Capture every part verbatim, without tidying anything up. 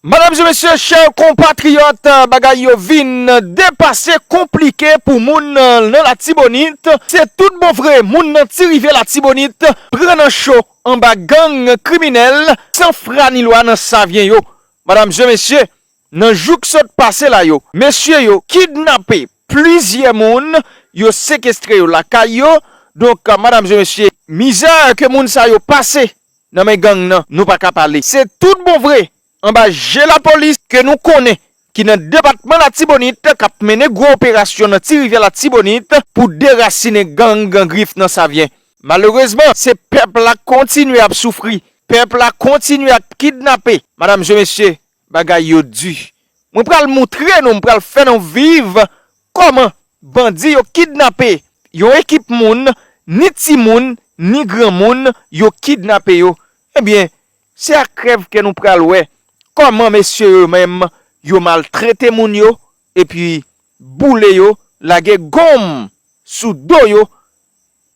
Madam e mesye, chè konpatriyòt, bagay yo vin depase konplike pou moun nan Latibonit. Se tout bon vre, moun nan Ti Rivyè Latibonit pran nan cho anba gang kriminèl san fra ni lwa nan Savyen yo. Madam e mesye, nan jou k sot pase la yo, mesye yo kidnape plizyè moun, yo sekestre yo lakay yo. Donk, madam e mesye, mizè ke moun sa yo pase nan men gang nan, nou pa ka pale. Se tout bon vre, anba je lapolis ke nou konnen, ki nan depatman Latibonit, k ap mennen gwo operasyon nan Ti Rivyè Latibonit pou derasinen gang Grif nan Savyen. Malerezman, se pèp la kontinye ap soufri, pèp la kontinye ap kidnape. Madam e mesye, bagay yo di. Mwen pral moutre nou, mwen pral fè nou viv kòman bandi yo kidnape yon ekip moun, ni timoun, ni granmoun, yo kidnape yo. Ebyen, se ak rèv ke nou pral wè kòman mesye yo menm yo maltrete moun yo, epi boule yo, lage gonm sou do yo.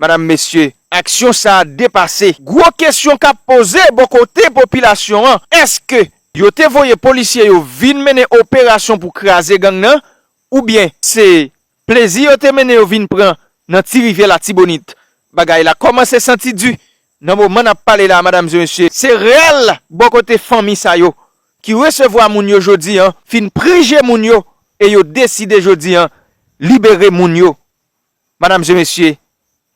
Madam, mesye, aksyon sa a depase. Gwo kesyon k ap poze bò kote popilasyon an, èske yo te voye polisye yo vin mennen operasyon pou kraze gang nan, oubyen se plezi yo te mennen yo vin pran nan Ti Rivyè Latibonit? Bagay la kòmanse santi di nan moman n ap pale la, madam e mesye. Se rèl bò kote fanmi sa yo ki resevwa moun yo jodi an, fin prije moun yo, e yo deside jodi an libere moun yo. Madam e mesye,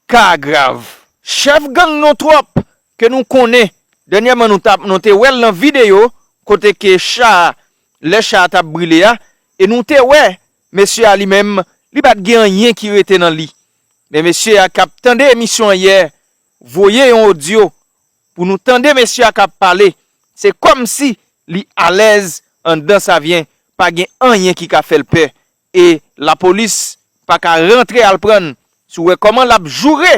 ka a grav. Chèf gang non twòp ke nou konnen, dènyèman nou t ap, nou te wè l nan videyo kote ke cha a, lè cha a t ap brile a, e nou te wè mesye a li menm, li pa t gen anyen ki rete nan li. Men mesye a k ap tande emisyon an yè, voye yon odyo pou nou tande mesye a k ap pale. Se kòmsi li alèz anndan Savyen, pa gen anyen ki ka fè l pè. E lapolis pa ka rantre al pran l. Si w wè kòman l ap joure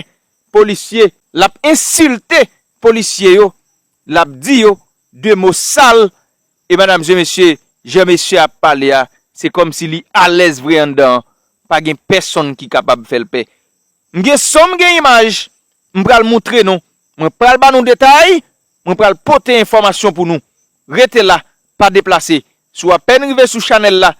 polisye, l ap ensilte polisye yo, l ap di yo de mo sal, e madam e mesye, jan mesye a ap pale a, se kòmsi li alèz vre anndan an. Pa gen pèsonn ki kapab fè l pè. M gen son, m gen imaj, m pral moutre nou. Mwen pral ba nou detay, mwen pral pote enfòmasyon pou nou. Rete la, pa deplase. Si w apèn rive sou chanèl la,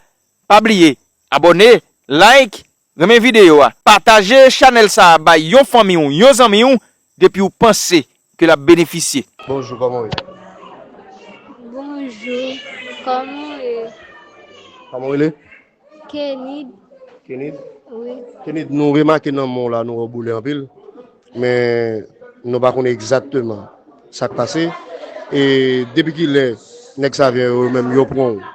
pa bliye abòne, like, renmen videyo a. Pataje chanèl sa a bay yon fanmi w, yon zanmi w, depi w panse ke l ap benefisye. Bonjou, kòman w ye? Bonjou, kòman w ye? Kòman w rele? Kenid. Kenid? Wi. Kenid, nou remake nan men w la, nou wè w boule anpil. Men nou pa konnen egzakteman sa k pase. E depi kilè nèg Savyen yo menm yo pran w?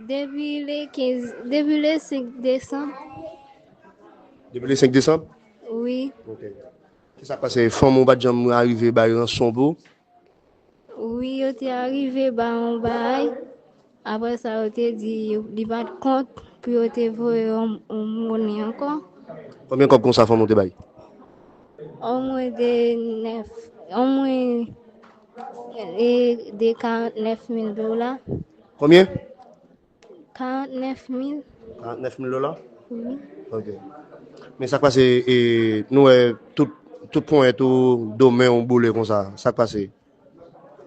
Depi le kenz, depi le senk desanm. Depi le senk desanm? Wi. Ok. Kisa k pase? Fanm ou pa t janm arive bay ranson pou? Wi, yo te arive ba yon bagay. Apre sa, yo te di yo, li pa t kont pou yo te voye yon, yon monnen ankò. Konbyen kòb konsa fanm ou te bay? Omwen de nèf, omwen e de karant nèf mil dola. Konbyen? Karant nèf mil. Karant nèf mil dola? Wi. Ok. Men sa k pase, e, nou wè tout, tout ponyèt ou, do men w boule konsa. Sa k pase?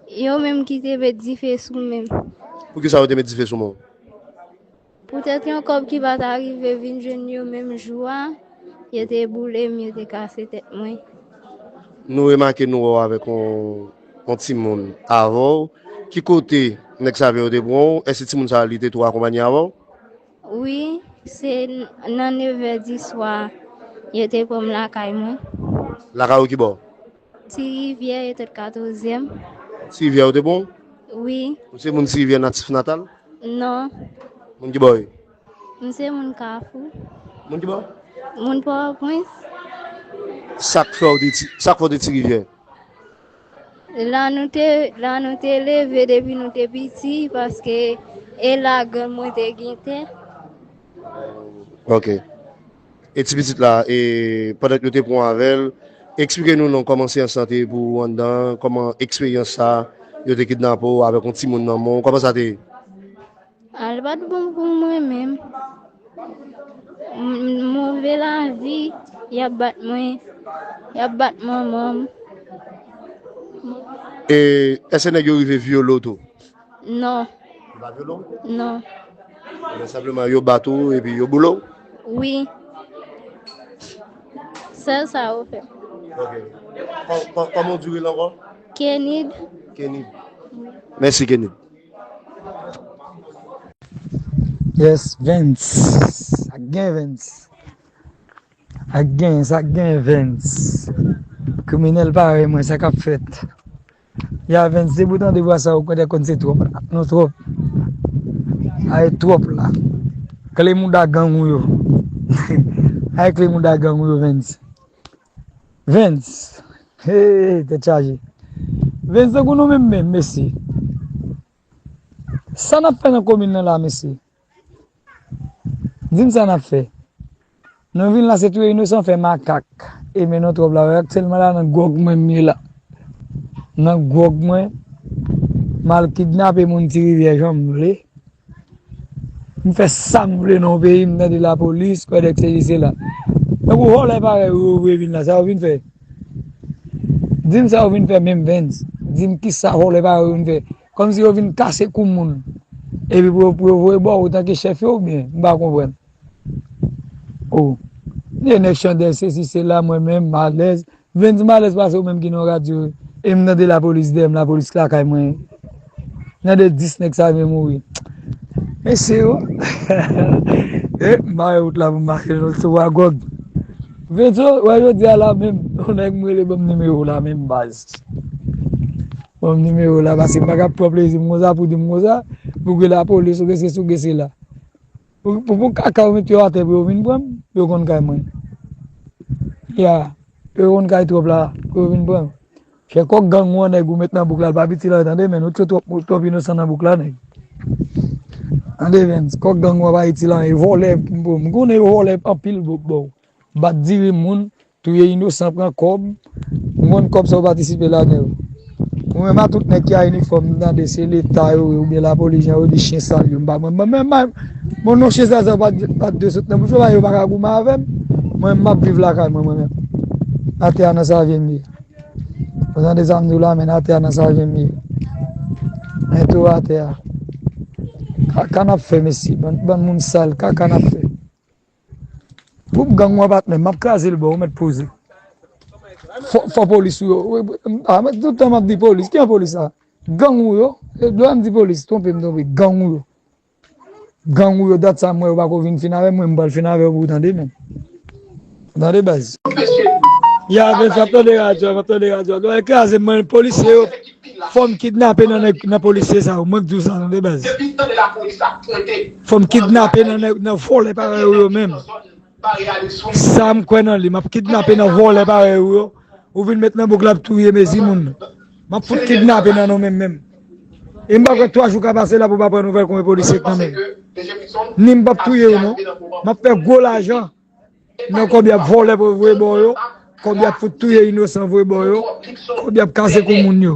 Yo menm ki te met dife sou men m. Poukisa yo te met dife sou men w? Poutèt yon kòb ki pa t arive vin jwenn yo menm jou a, yo te boule m, yo te kase tèt mwen. Nou remake nou wè w avèk yon, yon timoun avè w. Ki kote nèg Savyen yo te pran w? Èske timoun sa a li te tou akonpanye avè w? Wi, se n-, nan nevè di swa yo te pran m lakay mwen. Lakay ou ki bò? Ti Rivyè, yo te katòzyèm. Ti Rivyè yo te pran w? Wi. Ou se moun Ti Rivyè natif natal? Non. Moun ki bò w ye? M se moun Kafou. Moun ki bò? Moun Pòtoprens. Sa k fè w te Ti, sa k fè w te Ti Rivyè? La nou te, la nou te leve depi nou te piti, paske e la grann mwen te gen tè. Ok. E ti pitit la, e pandan ke yo te pran w avè l, eksplike nou non kòman seyans lan te ye pou ou anndan, kòman eksperyans sa, yo te kidnape w avèk yon timoun nan men w, kòman sa te ye? A, li pa t bon pou mwen menm. M-, move lavi, y ap bat mwen, y ap bat manman m. E èske nèg yo rive vyole w tou? Non. Yo pa vyole w? Non. Men senpleman yo bat ou epi yo boule w? Wi. Sèl sa yo fè. Ok. Kò- kò- Kòman w di rele ankò? Kenid. Kenid. Mèsi, Kenid. Yes, Vens. Ak gen Vens. Ak gen, sa gen Vens. Kriminèl parèy mwen, sa k ap fèt? Ya Vens, depi w tande vwa sa, ou kwè konn se twòp. Nou twòp. Ay twòp la. Kle mouda gang ou yo. Ay kle mouda gang ou yo, Vens. Vens. Hey, tèt chaje. Vens, tankou nou menm menm, mesye. Sa n ap fè nan komin nan la, mesye? Di m sa n ap fè. Nou vin la se touye inosan fè makak. E men nou twòp la, wè aktyèlman la nan gwòg mwen m ye la. Nan gwòg mwen, m al kidnape moun Ti Rivyè jan m vle. M fè sa m vle nan yon peyi, m tande lapolis, kòdèk sezi sela. Tankou vòlè parèy ou yo vle vin la, sa yo vin fè? Di m sa yo vin fè menm Vens. Di m kisa vòlè parèy ou vin fè. Kòmsi yo vin kase kou moun. Epi pou yo, pou yo voye ba w antanke chèf yo oubyen? M pa konprann. Oh. Gen nèg chandèl, sesi, sela, mwen menm, m alèz. Vens, m alèz pase ou menm ki nan radyo. E m tande lapolis dèyè m, lapolis lakay mwen. Nan de dis nèg sa vin mouri. Mesye yo. E, m pa wè wout la pou m mache, nou sou Wagòg. Vens, wè jodi a la menm. Yon nèg m rele ban m nimewo la menm baz. Ban m nimewo la, paske m pa ka pran plezi m konsa pou di m konsa, pou gen lapolis, ou gen sesi, ou gen sela. Pou, pou, pou kaka yo met yo atè pou yo vin pran m, yo konn kay mwen. Ya, yo konn kay twòp la, pou yo vin pran m. Chè kòk gang ou an nèg ou met nan bouk la, l p ap itil anyen tande, men nou tchwe twòp, twòp inosan nan bouk la, nèg. Tande, Vens, kòk gang ou an pa itil anyen, vòlè, m konnen yo vòlè anpil bò, bò. Bat diri moun, touye inosan, pran kòb. M konn kòb sa yo patisipe ladan yo. Mwen menm a tout nèg ki a inifòm, m tande se leta yo ye oubyen lapolis jan yo di chen sal yo. M pa mwen, mwen menm, mwen, bon non chen sal sa yo pa, pa de sot nan bouch yo, yo pa ka goumen avè m. Mwen menm m ap viv lakay mwen, mwen menm. Atè a nan Savyen m ye. Ou tande sa m di w la, men atè a nan Savyen m ye. Men tou atè a. Kaka n ap fè, mesye. Bann, bann moun sal, kaka n ap fè. Gwoup gang ou an patnè, m ap kraze l ba w, ou mèt poze. Fò, fò polis ou yo. Wi, wi, a, men tout tan m ap di polis. Ki an polis sa? Gang ou yo. E lè m di polis, twonpe m twonpe. Gang ou yo. Gang ou yo, dat sa m wè yo pako vin fin avè m, mwen m pral fin avè yo pou w tande menm. Ou tande baz? Ya, men sa m tande radyo, m ap tande radyo. Yo kraze mwen, polisye yo. Fò m kidnape nan nèg, nan polisye sa yo. Mwen k di w sa, tande baz. Fò m kidnape nan nèg, nan vòlè parèy ou yo menm. Sa m kwè nan li, m ap kidnape nan vòlè parèy ou yo. Ou vin met nan bouk la ap touye mezi moun. M ap fout kidnape nan nou menm menm. E m pa kwè twa jou ka pase la pou pa pran nouvèl konbyen polisye k nan men. Ni m p ap touye yo non. M ap fè gwo lajan. Nan kòb y ap vòlè pou voye ba w yo, kòb y ap fout touye inosan voye ba w yo, kòb y ap kase kou moun yo.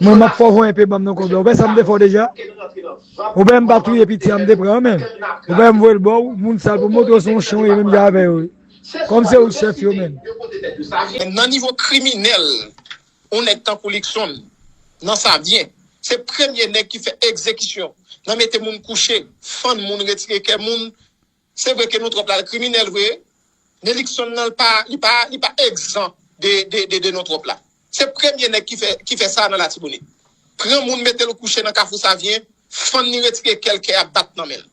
Mwen, m ap fè w voye enpe ban m nan kòb la. Ou wè sa m te fè w deja? Ou wè m pa touye piti a m te pran an men. Ou wè m voye l ba w, moun sal pou montre w se yon chen w ye menm jan avè yo. Kòm se ou k chèf yo menm. Nan nivo kriminèl, yon nèg tankou Luckson, nan Savyen, se premye nèg ki fè egzekisyon, nan mete moun kouche, fann moun, retire kè moun, Se vre ke nou twòp la kriminèl vre, men Luckson nan li pa li pa li pa egzan de de de de nou twòp la. Se premye nèg ki fè ki fè sa nan Latibonit. Pran moun mete l kouche nan Kafou Savyen, fann li retire kè l kè a bat nan men l.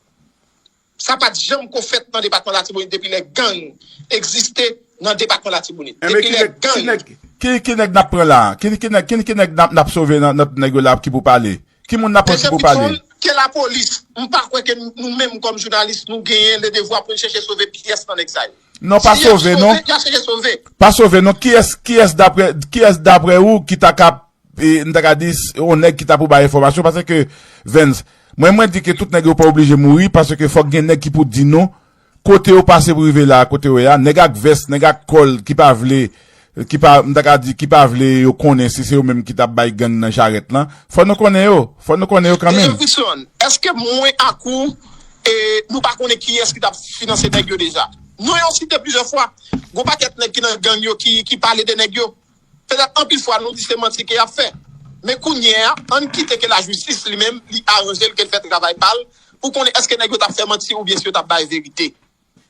Sa pa t janm ko fèt nan depatman Latibonit depi lè gang egziste nan depatman Latibonit. Depi lè gang. Ki ki nèg n ap pran la? Ki ki nèg ki ki nèg n ap n ap sove nan nan nèg yo la ki pou pale? Ki moun n ap pran ki pou pale? Ke lapolis, m pa kwè ke nou menm kòm jounalis nou genyen ledevwa pou n chèche sove pyès nan nèg sa yo. Non, pa sove non. Y ap chèche sove. Pa sove non. Kiyès kiyès dapre kiyès dapre ou ki ta ka e, m ta ka di yon nèg ki ta pou bay enfòmasyon paske Vens, mwen mwen di ke tout nèg yo pa oblije mouri paske fòk gen nèg ki pou di nou kote yo pase pou rive la kote yo ye a, nèg ak vès, nèg ak kòl ki pa vle ki pa m ta ka di ki pa vle yo konnen si se yo menm ki t ap bay gang nan jarèt lan. Fò nou konnen yo. Fò nou konnen yo kanmenm. Jefferson, èske mwen ak ou e, nou pa konnen kiyès ki t ap finanse nèg yo deja? Non, yo site plizyè fwa. Gon pakèt nèg ki nan gang yo ki ki pale de nèg yo. Petèt anpil fwa nou di se manti ke y ap fè. Men kounye a, ann kite ke lajistis li menm, li aranje l, ke l fè travay pa l, pou konnen èske nèg yo t ap fè manti oubyen si yo t ap bay verite.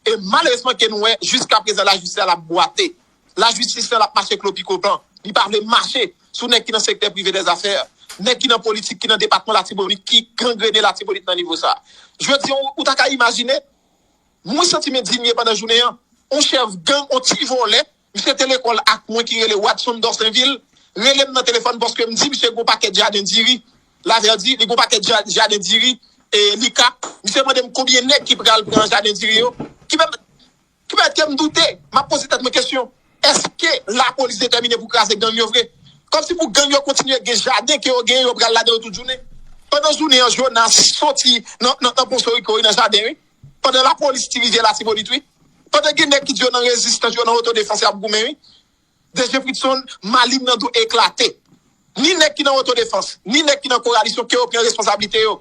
E malerezman ke nou wè, jiska prezan lajistis la ap bwate. Lajistis la ap mache klopikopan. Li pa vle mache sou nèg ki nan sektè prive dèzafè, nèg ki nan politik, ki nan depatman Latibonit, ki gangrene Latibonit nan nivo sa. Jodi a, ou, ou ta ka imajine, mwen santi m endinye pandan jounen an. On chèf gang, on ti vòlè, misye te lekòl ak mwen ki rele Watson Dorsainville, rele m nan telefòn paske m di misye gon pakèt jaden diri. Lavèdi, li gon pakèt ja-, jaden diri, e, Lika. Misye mande m konbyen nèg ki pral pran jaden diri yo. Ki pèmèt, ki pèmèt ke m doute. M ap poze tèt mwen kesyon. Èske lapolis detèmine pou kraze gang yo vre? Kòmsi pou gang yo kontinye gen jaden ke yo genyen, yo pral ladan yo tout jounen. Pandan jounen an, Jonas soti nan, nan, nan Poso Riko, wi, nan jaden, wi. Pandan lapolis Ti Rivyè Latibonit, wi. Pandan gen nèg ki di yo nan rezistans, yo nan otodefans, y ap goumen, wi. D G Fritson, malin nan dwe eklate. Ni nèg ki nan otodefans, ni nèg ki nan kowalisyon, ke yo pran responsablite yo.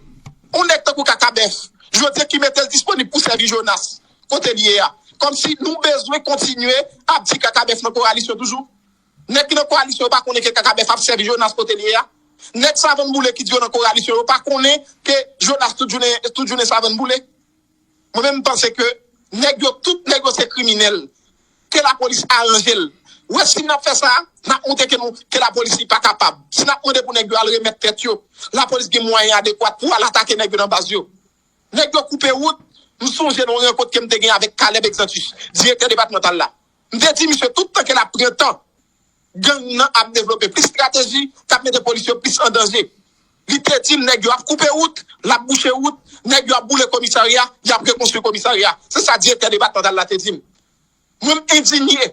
On nèg tankou Kakabèf, jodi a ki mete l disponib pou sèvi Jonas, kote l ye a. Kòmsi nou bezwen kontinye ap di Kakabèf nan kowalisyon toujou. Nèg ki nan kowalisyon yo pa konnen ke Kakabèf ap sèvi Jonas kote l ye a. Nèg Savann Boule ki di yo nan kowalisyon yo pa konnen ke Jonas tout jounen, tout jounen Savann Boule. Mwen menm, m panse ke nèg yo, tout nèg yo se kriminèl. Ke lapolis aranje l. Ou wè, si n ap fè sa, n ap montre ke nou, ke lapolis li pa kapab. Si n ap mande pou nèg yo al remèt tèt yo, lapolis gen mwayen adekwat pou al atake nèg yo nan baz yo. Nèg yo koupe wout, m sonje nan yon rankont ke m te gen avèk Caleb Exantus, direktè depatmantal la. M te di misye, tout tan ke l ap pran tan, gang nan ap devlope plis estrateji k ap mete polis yo plis an danje. Li te di m nèg yo ap koupe wout, l ap bouche wout, nèg yo ap boule komisarya, y ap rekonstwi komisarya. Se sa direktè depatmantal la te di m. Mwen, m endinye.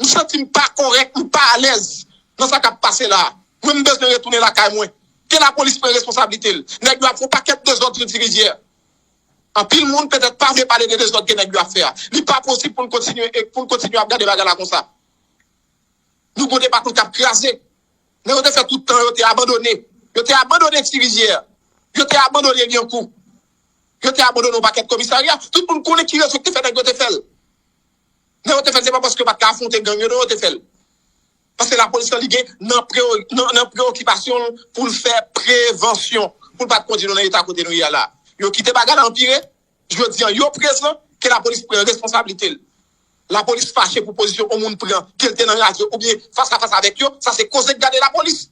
M santi m pa kòrèk, m pa alèz nan sa k ap pase la a. Mwen, m bezwen retounen lakay mwen. Ke lapolis pran responsablite l. Nèg yo ap fè yon pakèt dezòd sou Ti Rivyè. Anpil moun petèt pa vle pale de dezòd ke nèg yo ap fè a. Li pa posib pou n kontinye, e pou n kontinye ap gade bagay la konsa. Nou gon depatman k ap kraze. Nèg yo te fè tout tan yo te abandone. Yo te abandone Ti Rivyè. Yo te abandone Lyankou. Yo te abandone yon pakèt komisarya. Tout moun konnen ki rezon ki te fè nèg yo te fè l. Nèg yo te fè l, se pa paske yo pa t ka afwonte gang yo, non, yo te fè l. Paske lapolis lan, li gen nan, preo, nan, nan preyokipasyon l pou l fè prevansyon, pou l pa t kondui nou nan eta kote nou ye a la. Yo kite bagay la anpire. Jodi an, yo prezan, ke lapolis pran responsablite l. Lapolis fache pou pozisyon yon moun pran, ke l te nan radyo oubyen fas a fas avèk yo, sa se koze k gade lapolis.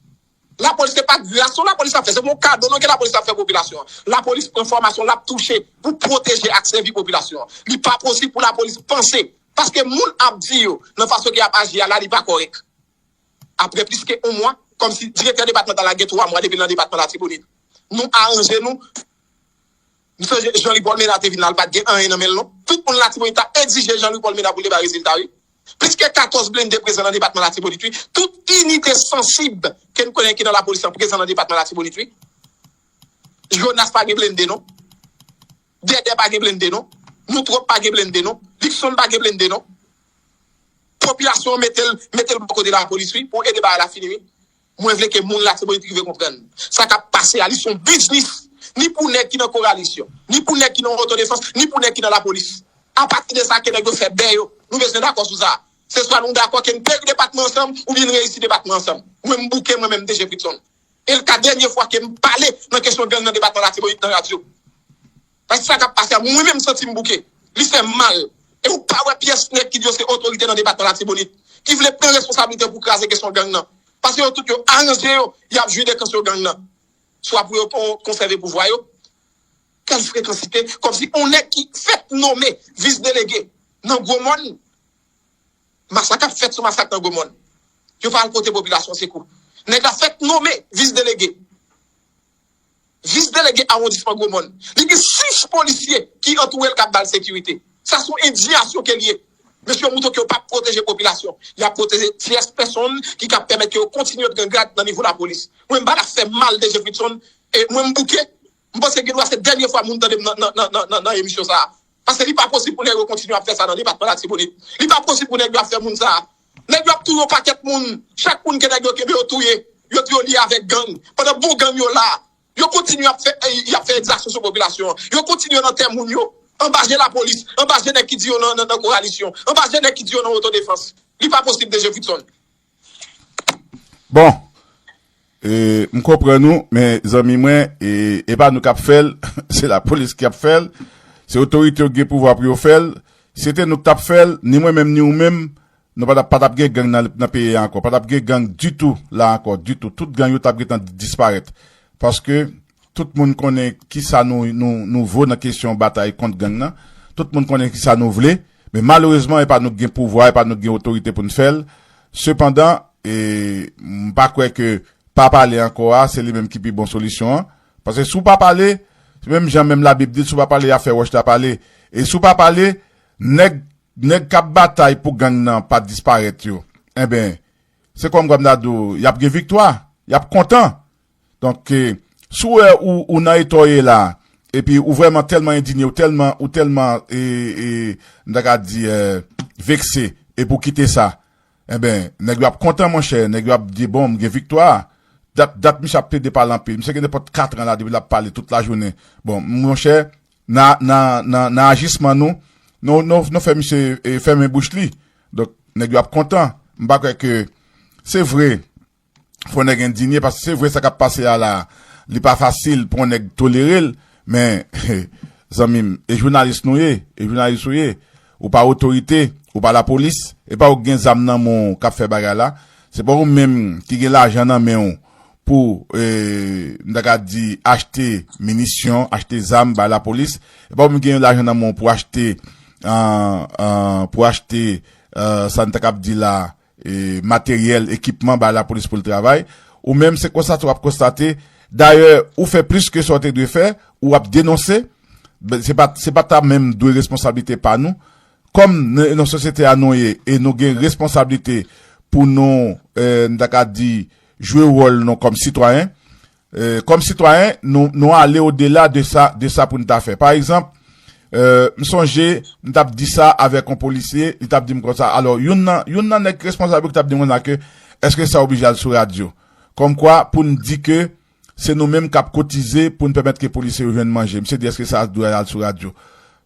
Lapolis se pa gras non lapolis ap fè, se pa yon kado non ke lapolis ap fè popilasyon an. Lapolis pran fòmasyon l ap touche pou pwoteje ak sèvi popilasyon an. Li pa posib pou lapolis panse, paske moun ap di yo, nan fason ke y ap aji a la, li pa kòrèk. Apre plis ke yon mwa, kòmsi direktè depatmantal la gen twa mwa depi l nan depatman Latibonit. Nou aranje nou. M sonje Jean Louis Paul Ménard te vin la, l pa t gen anyen nan men l non. Tout moun Latibonit t ap egzije Jean Louis Paul Ménard pou l te bay rezilta, wi. Plis ke katòz blende prezan nan depatman Latibonit, wi. Tout inite sansib ke n konnen ki nan lapolis lan prezan nan depatman Latibonit, wi. Jonas pa gen blende non. Dèdè pa gen blende non. Noutwòp pa gen blende non. Likson pa gen blende non. Popilasyon an mete l, mete l bò kote lapolis, wi, pou ede bagay la fini, wi. Mwen vle ke moun Latibonit rive konprann. Sa k ap pase a, li se yon biznis. Ni pou nèg ki nan kowalisyon, ni pou nèg ki nan otodefans, ni pou nèg ki nan lapolis. Apati de sa, ke nèg yo fè bè yo. Nou bezwen dakò sou sa. Se swa nou dakò ke n peri depatman ansanm, oubyen n reyisi depatman ansanm. Mwen, m bouke, mwen menm, D G Fritson. E l ka dènye fwa ke m pale nan kesyon gang nan depatman Latibonit nan radyo. Paske sa k ap pase a, mwen menm m santi m bouke. Li fè m mal. E ou pa wè pyès nèg ki di yo se otorite nan depatman Latibonit, ki vle pran responsablite pou kraze kesyon gang nan. Paske yo tout yo aranje yo, y ap jwi de kansyon gang nan. Swa pou yo kon-, konsève pouvwa yo. Kèl frekansite, kòmsi on nèg ki fèk nome vis delege nan Gwomòn, masak ap fèt sou masak nan Gwomòn. Yo pa al pote popilasyon sekou. Nèg la fèk nome vis delege. Vis delege awondisman Gwomòn. Li gen sis polisye ki antoure l k ap ba l sekirite. Sa se yon endiyasyon ke l ye. Mesye yo montre ke yo p ap pwoteje popilasyon. Y ap pwoteje tyès pèsonn ki ka pèmèt ke yo kontinye pran grad nan nivo lapolis. Mwen, m pa la fè mal D J Fritson. E mwen, m bouke. M panse gen dwa se dènye fwa moun tande m nan, nan, nan, nan, nan, nan emisyon sa a. Paske li pa posib pou nèg yo kontinye ap fè sa nan depatman Latibonit. Li pa posib pou nèg yo ap fè moun sa. Nèg yo ap touye yon pakèt moun. Chak moun ke nèg yo kenbe yo touye, yo di yo lye avèk gang. Pandan bon gang yo la, yo kontinye ap fè, y ap fè egzaksyon sou popilasyon an. Yo kontinye nan tè moun yo. Anba je lapolis, anba je nèg ki di yo nan, nan, nan kowalisyon, anba je nèg ki di yo nan otodefans. Li pa posib, D J Fritson. Bon, E, m konprann ou, men zanmi mwen, e, e pa nou k ap fè l, se lapolis ki ap fè l, se otorite yo ki gen pouvwa pou yo fè l. Si se te nou k t ap fè l, ni mwen menm, ni ou menm, nou pa t ap, pa t ap gen gang nan, nan peyi a ankò. Pa t ap gen gang ditou la ankò, ditou. Tout gang yo t ap gentan disparèt. Paske tout moun konnen kisa nou, nou, nou vo nan kesyon batay kont gang nan. Tout moun konnen kisa nou vle. Men malerezman, e pa nou k gen pouvwa, e pa nou k gen otorite pou n fè l. Sepandan, e, m pa kwè ke pa pale ankò a, se li menm ki pi bon solisyon an. Paske si w pa pale, se menm jan menm Labib di, si w pa pale, y a fè wòch la pale. E si w pa pale, nèg, nèg k ap batay pou gang nan pa disparèt yo, enben, se kòm, kòm m ta di w, y ap gen viktwa, y ap kontan. Donk, e, si w wè ou, ou nan eta w ye la, epi ou vrèman tèlman endinye, ou tèlman, ou tèlman, e, e, m ta ka di, e, vekse, epi w kite sa, enben, nèg yo ap kontan, monchè, nèg yo ap di, bon, m gen viktwa. Dat, dat misye ap plede pale anpil. Misye gen nenpòt katran la depi l ap pale tout lajounen. Bon, monchè, nan, nan, nan, nan ajisman nou, nou, nou, nou fè misye, e, fèmen bouch li. Donk, nèg yo ap kontan. M pa kwè ke, se vre, fò nèg endinye, paske se vre sa k ap pase a la, li pa fasil pou yon nèg tolere l, men, zanmi m, e jounalis nou ye, e jounalis ou ye, ou pa otorite, ou pa lapolis, e pa ou k gen zam nan men w k ap fè bagay la, se pa ou menm ki gen lajan nan men w pou, e, m ta ka di, achte minisyon, achte zam bay lapolis, e pa ou menm ki gen lajan nan men w pou achte, e, e, pou achte, e, sa n ta kab di la, e, materyèl, ekipman bay lapolis pou l travay. Ou menm, se konsa w ap konstate. Dayè, ou fè plis ke sa w te dwe fè, ou ap denonse. Ben, se pa, se pa ta menm dwe responsablite pa nou. Kòm n-, nan sosyete a nou ye, e nou gen responsablite pou nou, e, n ta ka di, jwe wòl nou kòm sitwayen, e, kòm sitwayen, nou, nou ale odela de sa, de sa pou n ta fè. Pa egzanp, e, m sonje, m t ap di sa avèk yon polisye, li t ap di m konsa. Alò, youn nan, youn nan nèg responsab yo ki t ap di m konsa ke, èske sa oblije al sou radyo? Kòmkwa, pou n di ke se nou menm k ap kotize pou n pèmèt ke polisye yo jwenn manje. Misye di, èske sa dwe al sou radyo?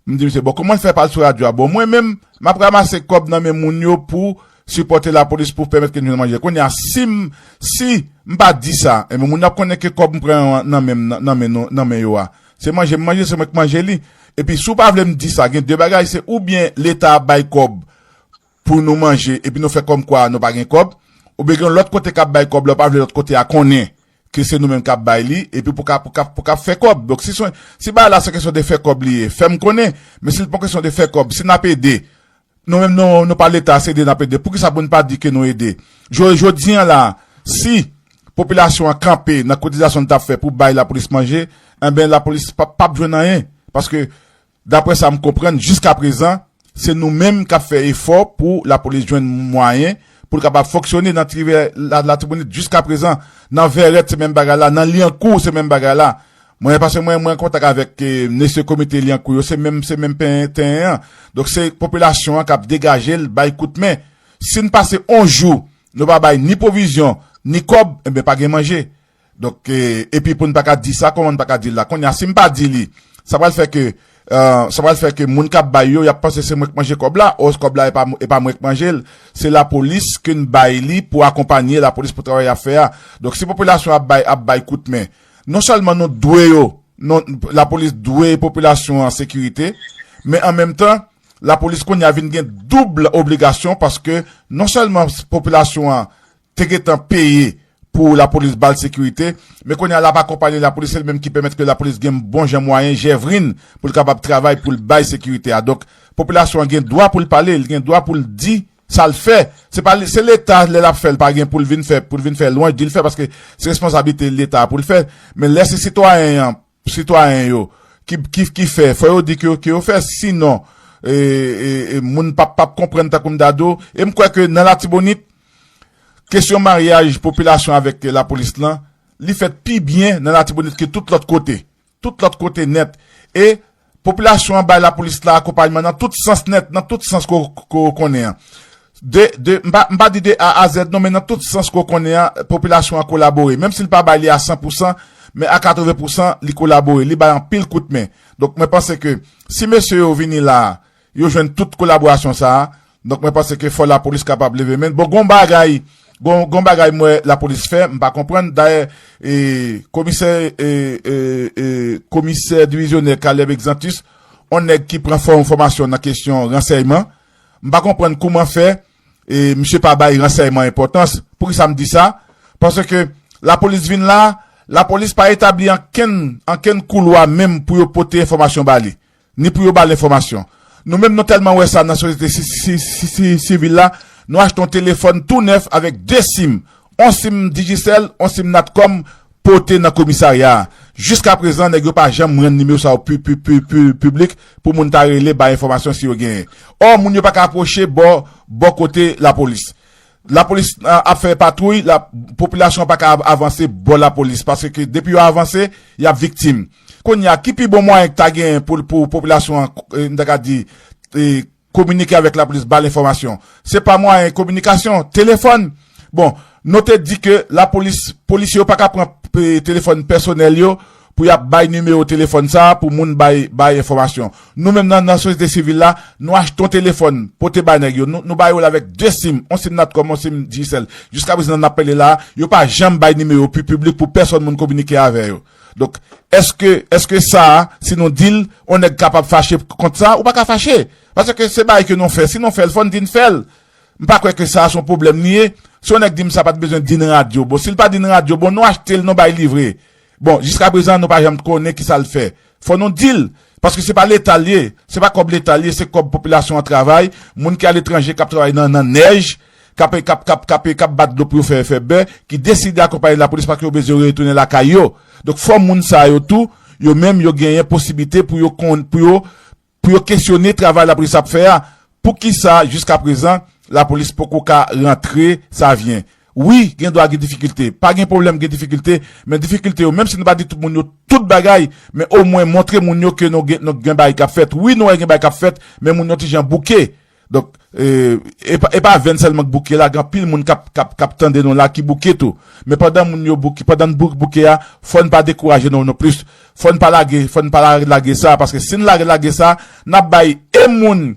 M di misye, bon, kòman l fè pa al sou radyo a? Bon, mwen menm, m ap ranmase kòb nan men moun yo pou sipòte lapolis pou pèmèt ke n jwenn manje. Kounye a, si m, si m pa di sa, enben, moun yo ap konnen ke kòb m pran yo nan men m, nan, nan men nou, nan men yo a, se manje m manje, se mwen k manje li. Epi, si w pa vle m di sa, gen de bagay, se oubyen Leta ap bay kòb pou nou manje, epi nou fè kòmkwa nou pa gen kòb, oubyen gen lòt kote k ap bay kòb la, w pa vle lòt kote a konnen ke se nou menm k ap bay li, epi pou ka, pou ka, pou ka fè kòb. Donk, si se, si bagay la se kesyon de fè kòb li ye, fè m konnen. Men si l pa kesyon de fè kòb, si n ap ede, nou menm nou, nou pa Leta, se ede n ap ede. Poukisa pou n pa di ke nou ede? Jodi, jodi an la, si popilasyon an kanpe nan kotizasyon n t ap fè pou bay lapolis manje, enben, lapolis p ap, p ap jwenn anyen. Paske, daprè sa m konprann, jiskaprezan, se nou menm k ap fè efò pou lapolis jwenn mwayen pou l kapab fonksyone nan Tivè, la, Latibonit jiskaprezan. Nan Vèrèt, se menm bagay la. Nan Lyankou, se menm bagay la. Mwen, paske mwen, mwen an kontak avèk, e, mesye komite Lyankou yo, se menm, se menm pen, tenyen an. Donk, se popilasyon an k ap degaje l, bay kout men. Si n pase yon jou, nou pa bay ni pwovizyon, ni kòb, enben, pa gen manje. Donk, e, epi pou n pa ka di sa, kòman n pa ka di l la? Kounye a, si m pa di li, sa pral fè ke, e, sa pral fè ke moun k ap bay yo, y ap panse se mwen k manje kòb la, o kòb la, e pa, e pa mwen k manje l, se lapolis ke n bay li pou akonpanye lapolis pou travay y ap fè a. Donk, si popilasyon ap bay, ap bay kout men, non sèlman nou dwe yo, non, lapolis dwe popilasyon an sekirite, men an menm tan, lapolis kounye a vin gen doub obligasyon paske non sèlman popilasyon an te gentan peye pou lapolis ba l sekirite, men kounye a l ap akonpanye lapolis, se li menm ki pèmèt ke lapolis gen bon jan mwayen, jèvrin, pou l kapab travay, pou l bay sekirite a. Donk, popilasyon an gen dwa pou l pale, li gen dwa pou l di sa l fè. Se pa, se Leta, lè l ap fè l, pa gen pou l vin fè, pou l vin fè lwanj, di l fè, paske se responsablite Leta pou l fè. Men lè se sitwayen an, sitwayen yo, ki, ki, ki fè, fò yo di ke, ke yo fè, sinon, e, e, e, moun p ap, p ap konprann tankou m ta di w. E m kwè ke nan Latibonit, kesyon maryaj popilasyon avèk lapolis lan, li fèt pi byen nan Latibonit ke tout lòt kote. Tout lòt kote nèt. E popilasyon an bay lapolis la akonpayman nan tout sans nèt, nan tout sans ke w, ke w konnen an. De, de, m pa, m pa di de A a Z non, men nan tout sans ke w konnen an, popilasyon an kolabore. Menm si l pa bay li a san pou san, men a katreven pou san, li kolabore. Li bay anpil kout men. Donk, mwen panse ke si mesye yo vini la a, yo jwenn tout kolaborasyon sa a, donk, mwen panse ke fò lapolis kapab leve men l. Bon, gon bagay, Gon, gon bagay m wè lapolis fè, m pa konprann. Dayè, e, komisè, e, e, e, komisè divizyonè Caleb Exantus, on nèg ki pran fò-, fòmasyon nan kesyon ransèyman. M pa konprann kouman fè, e, misye pa bay ransèyman enpòtans. Poukisa m di sa? Paske lapolis vin la, lapolis pa etabli ankenn, ankenn koulwa menm pou yo pote enfòmasyon ba li, ni pou yo ba l enfòmasyon. Nou menm nou tèlman wè sa nan sosyete si, si, si, si, sivil la, nou achte yon telefòn tou nèf avèk de sim, on sim Digicel, on sim Natcom, pote nan komisarya a. Jiska prezan, nèg yo pa janm rann nimewo sa yo pi, pi, pi, pi, piblik pou moun ta rele bay enfòmasyon si yo genyen. Ò, moun yo pa ka apwoche bò, bò kote lapolis. Lapolis, a, ap fè patwouy, la, popilasyon an pa ka av-, avanse bò lapolis, paske depi yo avanse, y ap viktim. Kounye a, ki pi bon mwayen ki ta genyen pou, pou popilasyon an, e, m ta ka di, e, kominike avèk lapolis, ba l enfòmasyon? Se pa mwayen kominikasyon, telefòn. Bon, nou te di ke lapolis, polisye yo pa ka pran, e, telefòn pèsonèl yo pou y ap bay nimewo telefòn sa a pou moun bay, bay enfòmasyon. Nou menm nan, nan sosyete sivil la, nou achte yon telefòn, pote bay nèg yo. Nou, nou ba yo l avèk de sim, on sim Natcom, on sim Digicel. Jiska prezan n ap pale la, yo pa janm bay nimewo pi piblik pou pèsòn moun kominike avè yo. Donk, èske, èske sa a, si nou di l, on nèg kapab fache kont sa? Ou pa ka fache. Paske se bagay ke nou fè. Si nou fè l, fò n di n fè l. M pa kwè ke sa a se yon pwoblèm li ye. Si yon nèg di m sa pa t bezwen di n radyo. Bon, si l pa di n radyo, bon, nou achte l, nou bay livre. Bon, jiska prezan, nou pa janm konnen kisa l fè. Fò nou di l. Paske se pa Leta l ye. Se pa kòb Leta l ye, se kòb popilasyon an travay. Moun ki aletranje k ap travay nan, nan nèj, k ap, k ap, k ap, k ap, k ap bat dlo pou yo fè, fè bè, ki deside akonpaye lapolis paske yo bezwen retounen lakay yo. Donk, fò moun sa yo tou, yo menm, yo genyen posiblite pou yo konn, pou yo, pou yo kesyone travay lapolis ap fè a. Poukisa, jiska prezan, lapolis poko ka rantre Savyen? Wi, gen dwa gen difikilte. Pa gen pwoblèm gen difikilte, men difikilte yo, menm si nou pa di tout moun yo tout bagay, men omwen montre moun yo ke nou gen, nou gen bagay k ap fèt. Wi, nou wè gen bagay k ap fèt, men moun yo ti jan bouke. Donk, e, e pa, e pa vèn sèlman k bouke la, gen anpil moun k ap, k ap, k ap tande nou la ki bouke tou. Men pandan moun yo bouke, pandan n bou-, bouke a, fò n pa dekouraje nou nonplis. Fò n pa lage, fò n pa la-, lage sa, paske si n lage, lage sa, n ap bay e moun,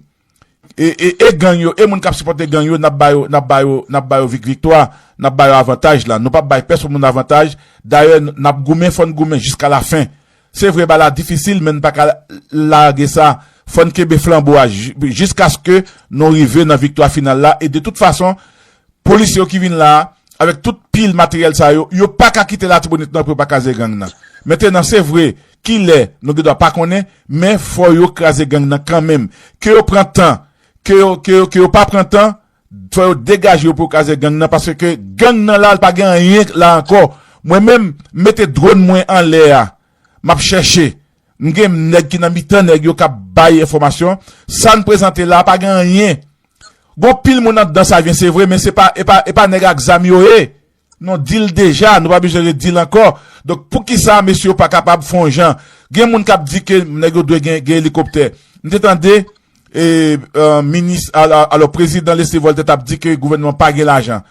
e, e, e gang yo, e moun k ap sipòte gang yo, n ap ba yo, n ap ba yo, n ap ba yo vik-, viktwa, n ap ba yo avantaj la. Nou p ap bay pèsonn moun avantaj. Dayè, n, n ap goumen, fò n goumen jiska lafen. Se vre, bagay la difisil, men n pa ka lage sa. Fò n kenbe flanbo a ji-, jiskaske nou rive nan viktwa final la. E de tout fason, polisye yo ki vin la a, avèk tout pil materyèl sa yo, yo pa ka kite Latibonit nan pou yo pa kraze gang nan. Mentenan, se vre, kilè, nou gen dwa pa konnen, men fò yo kraze gang nan kanmenm. Ke yo pran tan, ke yo, ke yo, ke yo pa pran tan, fò yo degaje yo pou yo kraze gang nan, paske gang nan la, l pa gen anyen la ankò. Mwen menm, m mete dwòn mwen anlè a, m ap chèche. M gen nèg ki nan mitan nèg yo k ap bay enfòmasyon. Sa n prezante la, pa gen anyen. Gon pil moun anndan Savyen, se vre, men se pa, e pa, e pa nèg ak zam yo ye. Nou di l deja, nou pa bezwen redi l ankò. Donk, poukisa mesye yo pa kapab fè yon jan? Gen moun k ap di ke nèg yo dwe gen, gen elikoptè. M te tande, e, e, minis, al-, al-, alò, prezidan Leslie Voltaire t ap di ke gouvènman pa gen lajan.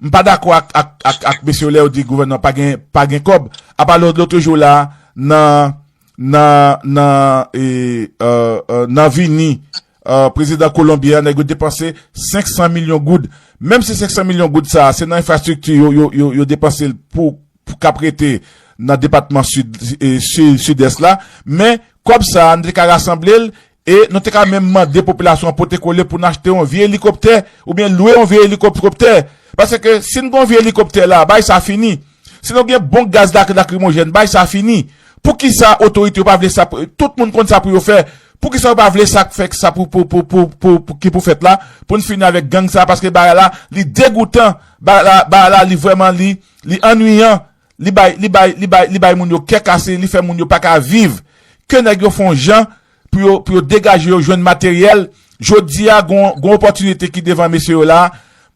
M pa dakò ak, ak, ak, ak mesye yo lè yo di gouvènman pa gen, pa gen kòb. Apa lòt, lòt jou la, nan, nan, nan, e, e, e, nan vini, e, prezidan Kolonbyen an, nèg yo depanse senk san milyon goud. Menm si senk san milyon goud sa a, se nan enfrastrikti yo, yo, yo, yo depanse l pou, pou k ap rete nan depatman sid, e, sid, sidès la, men kòb sa a, nou te ka rasanble l, e nou te ka menm mande popilasyon an pote kole pou n achte yon vye elikoptè, oubyen lwe yon vye elikoptè. Paske si n gen yon vye elikoptè la, bagay sa fini. Si nou gen bon gaz lak-, lakrimojèn, bagay sa fini. Poukisa otorite yo pa vle sa pou, tout moun konn sa pou yo fè? Poukisa yo pa vle sa k fè sa pou, pou, pou, pou, pou, pou, ki pou fèt la, pou n fini avèk gang sa, paske bagay la, li degoutan, bagay la, bagay la, li vrèman, li, li annuyan, li bay, li bay, li bay, li bay moun yo kè kase, li fè moun yo pa ka viv. Ke nèg yo fè yon jan pou yo, pou yo degaje yo, jwenn materyèl. Jodi a, gon, gon opòtinite ki devan mesye yo la.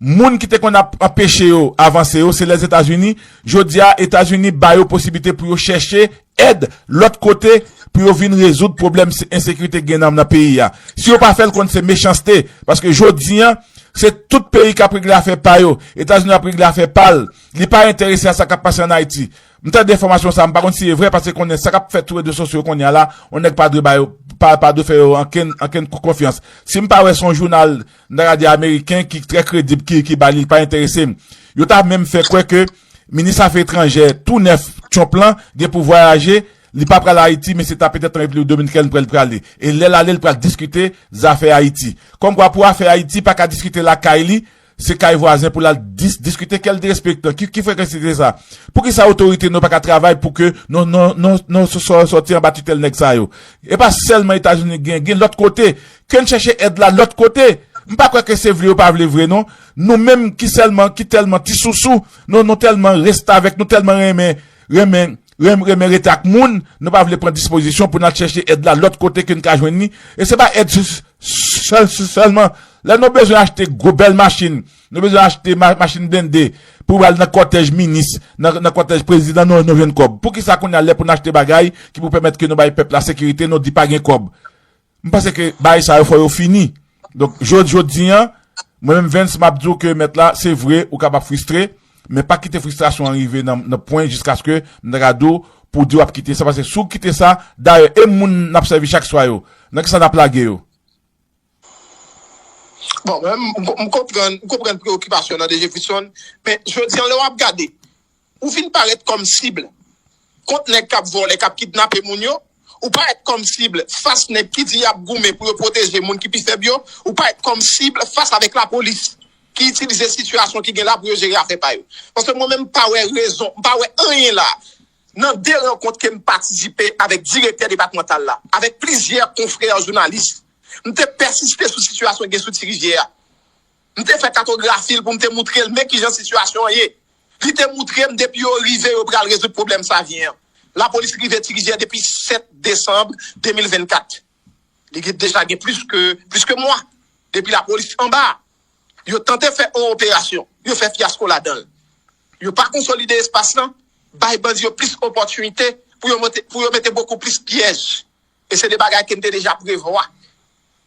Moun ki te konn ap anpeche yo avanse yo, se Lèzetazini. Jodi a, Etazini ba yo posiblite pou yo chèche èd lòt kote pou yo vin rezoud pwoblèm se-, ensekirite gen nan, nan peyi a. Si yo pa fè l, konn se mechanste. Paske jodi a, se tout peyi k ap regle afè pa yo. Etazini ap regle afè pa l. Li pa enterese a sa k ap pase ann Ayiti. M tande enfòmasyon sa, m pa konn si e vre, paske konnen sa k ap fèt sou rezo sosyo kounye a la, yon nèg pa dwe ba yo, pa, pa dwe fè yo ankenn, ankenn konfyans. Si m pa wè se yon jounal, m ta ka di ameriken, ki trè kredib, ki, ki ba li, li pa enterese m. Yo ta menm fè kwè ke minis afè etranjè tou nèf Trump lan gen pou vwayaje, li pa pral Ayiti, men se ta petèt an Repiblik Dominikèn pou l prale. E lè l ale, l pral diskite zafè Ayiti. Kòmkwa pou afè Ayiti pa ka diskite lakay li, se kay vwazen pou l al dis, diskite, kèl derespektan, ki, ki frekanste sa? Poukisa otorite nou pa ka travay pou ke nou, nou, nou, nou sò-, sòti anba titèl nèg sa yo? E pa sèlman Etazini gen, gen lòt kote. Ke n chèche èd la lòt kote. M pa kwè ke se vle yo pa vle vre non. Nou menm ki sèlman, ki tèlman ti sousou, nou, nou tèlman restavèk, nou tèlman renmen, renmen, renmen, renmen rete ak moun, nou pa vle pran dispozisyon pou n al chèche èd la lòt kote ke n ka jwenn li. E se pa èd sèl, sèlman. Lè nou bezwen achte gwo bèl machin, nou bezwen achte ma-, machin blende pou al nan kòtèj minis, nan, nan kòtèj prezidan, nou, nou jwenn kòb. Poukisa kounye a lè pou n achte bagay ki pou pèmèt ke nou bay pèp la sekirite, nou di pa gen kòb? M panse ke bagay sa yo fò yo fini. Donk, jodi, jodi an, mwen menm Vens, m ap di w ke mèt la, se vre, ou kapab fristre, men pa kite fristrasyon an rive nan, nan pwen jiskaske m ta ka di w pou di w ap kite sa, paske si w kite sa, dayè, e moun n ap sèvi chak swa yo, nan kisa n ap lage yo? Bon, mwen, m, m konprann, m konprann preokipasyon nan D J Fritson, men jodi an, lè w ap gade, ou vin parèt kòm sib kont nèg k ap vòlè, k ap kidnape moun yo, ou parèt kòm sib fas nèg ki di y ap goumen pou yo pwoteje moun ki pi fèb yo, ou parèt kòm sib fas avèk lapolis ki itilize sitiyasyon ki gen la pou yo jere afè pa yo. Paske mwen menm, m pa wè rezon, m pa wè anyen la. Nan de rankont ke m patisipe avèk direktè depatmantal la, avèk plizyè konfrè jounalis, m te pèsiste sou sitiyasyon ki gen sou Ti Rivyè a. M te fè katografi l pou m te moutre l men kijan sitiyasyon an ye. Li te moutre m depi yo rive yo pral rezoud pwoblèm Savyen an. Lapolis rive Ti Rivyè depi sèt desanm de mil vennkat. Li gen, deja gen plis ke, plis ke mwa depi lapolis anba a. Yo tante fè yon operasyon, yo fè fyasko ladan l. Yo pa konsolide espas lan, bay bandi yo plis opòtinite pou yo mete, pou yo mete bokou plis pyèj. E se de bagay ke n te deja prevwa.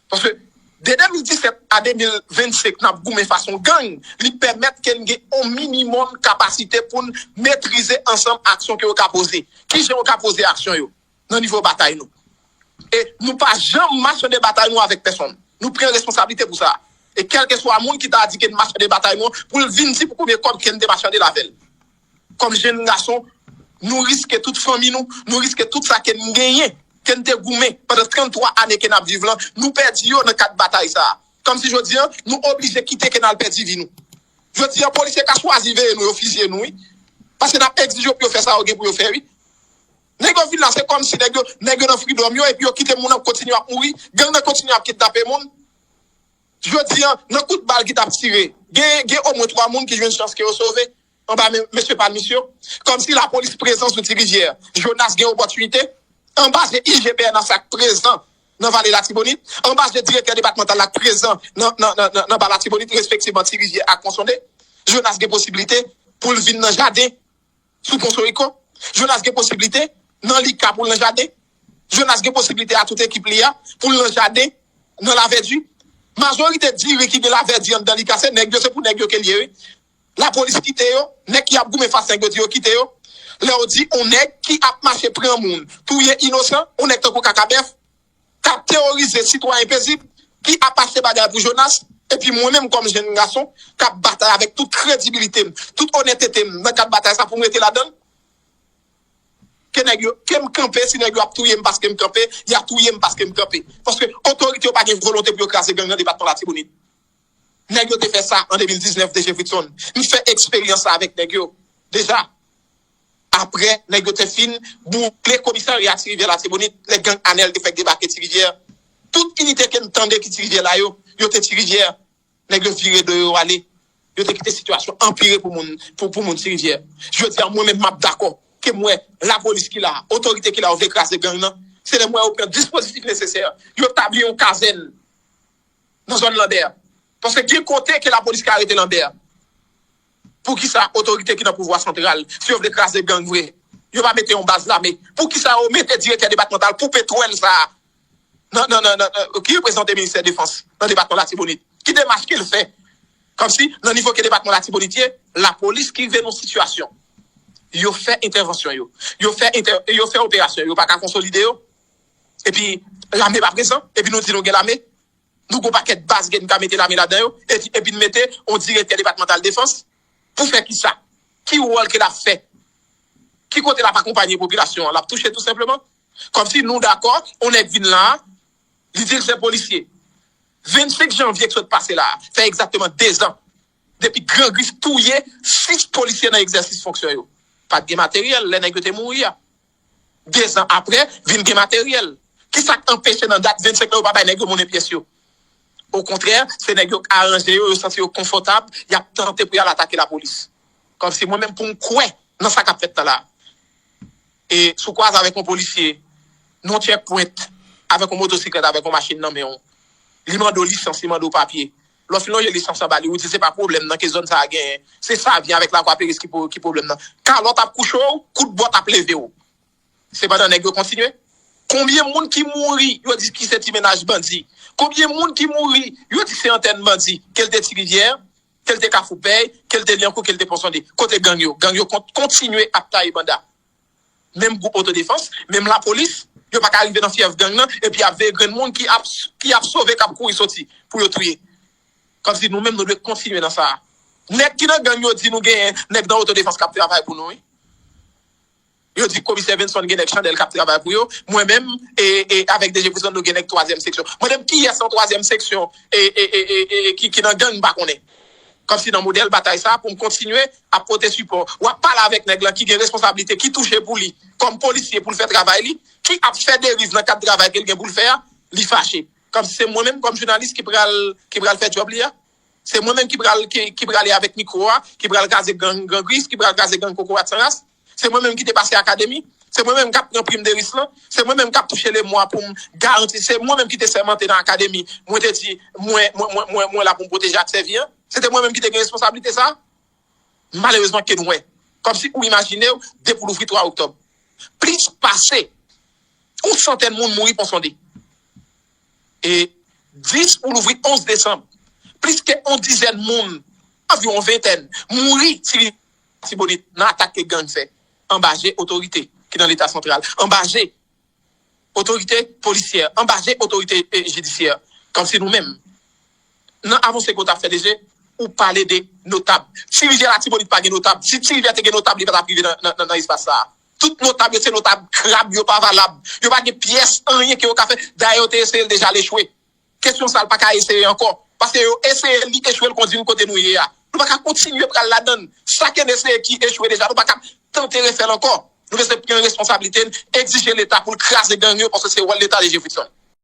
Paske de de mil disèt a de mil vennsenk, n ap goumen fason gang, li pèmèt ke n gen yon minimòm kapasite pou n metrize ansanm aksyon ke yo ka poze. Kijan yo ka poze aksyon yo nan nivo batay nou? E nou pa janm machande batay nou avèk pèsonn. Nou pran responsablite pou sa. E kèlkeswa moun ki ta di ke n machande batay nou an, pou l vin di pou konbyen kòb ke n te machande l avè l. Kòm jenn gason, nou riske tout fanmi nou, nou riske tout sa ke n genyen, ke n te goumen pandan tranntwa ane ke n ap viv lan, nou pèdi yo nan kad batay sa a. Kòmsi jodi an, nou oblije kite ke n al pèdi vi nou. Jodi an, polisye ka chwazi veye nou, yo fizye nou, wi. Paske n ap egzije yo pou yo fè sa yo gen pou yo fè, wi. Nèg yo vin la, se kòmsi nèg yo, nèg yo nan freedom yo, epi yo kite moun ap kontinye ap mouri, gang nan kontinye ap kidnape moun. Jodi an, nan kout bal ki t ap tire, gen, gen omwen twa moun ki jwenn chans ke yo sove anba men mesye palmis yo. Kòmsi lapolis prezan sou Ti Rivyè, Jonas gen opòtinite, anba je I G P N H ak prezan nan Vale Latibonit, anba je direktè depatmantal la k prezan nan, nan, nan, nan, nan Ba Latibonit, respektivman Ti Rivyè ak Ponsonde, Jonas gen posiblite pou l vin nan jaden sou Pon Soriko. Jonas gen posiblite nan Lika pou l nan jaden. Jonas gen posiblite a tout ekip li a pou l nan jaden, nan Lavèdi. Majorite diri ki gen Lavèdi anndan Lika, se nèg yo, se pou nèg yo ke l ye, wi. Lapolis kite yo, nèg ki ap goumen fas nèg yo di yo kite yo. Lè w di yon nèg ki ap mache pran moun, touye inosan, yon nèg tankou Kakabèf, k ap teworize sitwayen pezib, ki ap achte bagay pou Jonas, epi mwen menm kòm jenn gason, k ap batay avèk tout kredibilite m, tout onètete m nan kad batay sa pou m rete ladan l, ke nèg yo, ke m kanpe, si nèg yo ap touye m paske m kanpe, y a touye m paske m kanpe. Paske otorite yo pa gen volonte pou yo kraze gang nan depatman Latibonit. Nèg yo te fè sa an de mil diznèf, D J Fritson. M fè eksperyans sa avèk nèg yo deja. Apre, nèg yo te fin boule komisarya Ti Rivyè Latibonit, lè gang Anèl te fèk debake Ti Rivyè. Tout inite ke n tande ki Ti Rivyè la yo, yo te Ti Rivyè. Nèg yo vire do yo ale. Yo te kite sitiyasyon anpire pou moun, pou, pou moun Ti Rivyè. Jodi a, mwen menm, m ap dakò ke m wè lapolis ki la, otorite ki la, yo vle kraze gang nan. Se lè m wè yo pran dispozitif nesesè. Yo tabli yon kazèn nan zòn Lanbè. Paske gen kote ke lapolis ka arete Lanbè. Poukisa otorite ki nan pouvwa santral, si yo vle kraze gang vre, yo pa mete yon baz lame? Poukisa yo mete direktè depatmantal pou petwèl sa a nan, nan, nan, nan, nan, ki reprezante ministè defans nan depatman Latibonit? Ki demach ke l fè? Kòmsi, nan nivo ke depatman Latibonit ye, lapolis ki rive nan sitiyasyon, yo fè entèvansyon yo. Yo fè entè, yo fè operasyon yo, yo pa ka konsolide yo. Epi, lame pa prezan, epi nou di nou gen lame. Nou gon pakèt baz gen ka mete lame ladan yo, epi, epi n mete yon direktè depatmantal defans, Pou fè kisa? Ki wòl ke l ap fè? Ki kote l ap akonpanye popilasyon an? L ap touche tou senpleman? Kòmsi nou dakò, yon nèg vin la, li di l se polisye. Vennsenk janvye k sot pase la, fè egzakteman dezan depi Gran Gris touye sis polisye nan egzèsis fonksyon yo. Pa t gen materyèl lè nèg yo te mouri a. Dezan apre, vin gen materyèl. Kisa k anpeche nan dat vennsenk la yo pa bay nèg yo monnen pyès yo? Okontrè, se nèg yo k aranje yo, yo santi yo konfòtab, y ap tante pou y al atake lapolis. Kòmsi mwen menm pou m kwè nan sa k ap fèt la la. E si w kwaze avèk yon polisye nan yon checkpoint, avèk yon motosiklèt, avèk yon machin nan men w, li mande w lisans, li mande w papye. Lè w fin lonje lisans an ba li, ou di se pa pwoblèm nan ke zòn sa a genyen. Se Savyen avèk Lakwaperis ki pwo- ki pwoblèm nan. Kalòt ap kouche w, kout bòt ap leve w. Sepandan, nèg yo kontinye. Konbyen moun ki mouri, yo di ki se ti mennaj bandi? Konbyen moun ki mouri, yo di se antèn bandi, ke l te Ti Rivyè, ke l te Kafou Pèy, ke l te Lyankou, ke l te Pon Sonde? Kote gang yo? Gang yo kont- kontinye ap taye banda. Menm gwoup otodefans, menm lapolis, yo pa ka rive nan fyèf gang nan, epi ap veye grenn moun ki ap, ki ap sove, k ap kouri soti pou yo touye. Kòmsi nou menm, nou dwe kontinye nan sa a. Nèg ki nan gang yo di nou genyen nèg nan otodefans k ap travay pou nou, wi. Yo di komisè Venson gen nèg Chandèl k ap travay pou yo. Mwen menm, e, e, avèk D G Fritson, nou gen nèg twazyèm seksyon. Mwen menm, kiyès nan twazyèm seksyon e, e, e, e, e, ki, ki nan gang, m pa konnen. Kòmsi nan modèl batay sa a, pou m kontinye ap pote sipò. W ap pale avèk nèg lan ki gen responsablite, ki touche pou li, kòm polisye pou l fè travay li, ki ap fè deriv nan kad travay ke l gen pou l fè a, li fache. Kòmsi se mwen menm kòm jounalis ki pral, ki pral fè djòb li a. Se mwen menm ki pral, ki, ki prale avèk mikwo a, ki pral kraze gang Gran Gris, ki pral kraze gang Kokorat San Ras. Se mwen menm ki te pase akademi. Se mwen menm k ap pran prim de risk lan. Se mwen menm k ap touche lemwa pou m garanti. Se mwen menm ki te sèmante nan akademi. Mwen te di, mwen, mwen, mwen, mwen, mwen la pou m pwoteje ak sèvi an. Se te mwen menm ki te gen responsablite sa a. Malerezman, ke nou wè. Kòmsi ou imajine w, depi w louvri twa oktòb, plis pase yon santèn moun mouri Pon Sonde. E dis pou louvri onz desanm, plis ke yon dizèn moun, anviwon ventèn, mouri Ti Latibonit nan atak ke gang fè anba je otorite ki nan Leta santral, anba je otorite polisyè, anba je otorite, e, jidisyè. Kòmsi nou menm, nan avanse ke w t ap fè, D G, ou pale de notab. Si Ti Rivyè Latibonit pa gen notab, si Ti Rivyè te gen notab, li pa t ap rive nan, nan, nan, nan espas sa a. Tout notab yo, se notab krab, yo pa valab. Yo pa gen pyès anyen ke yo ka fè. Dayè, yo te eseye l deja, l echwe. Kesyon sa a, l pa ka eseye ankò. Paske yo eseye l, li echwe, l kondi n kote nou ye a. Nou pa ka kontinye pral ladan l. Sa ke n eseye ki echwe deja, nou pa ka tante refè l ankò. Nou bezwen pran responsablite n, egzije Leta pou l kraze gang yo, paske se wòl Leta, D G Fritson.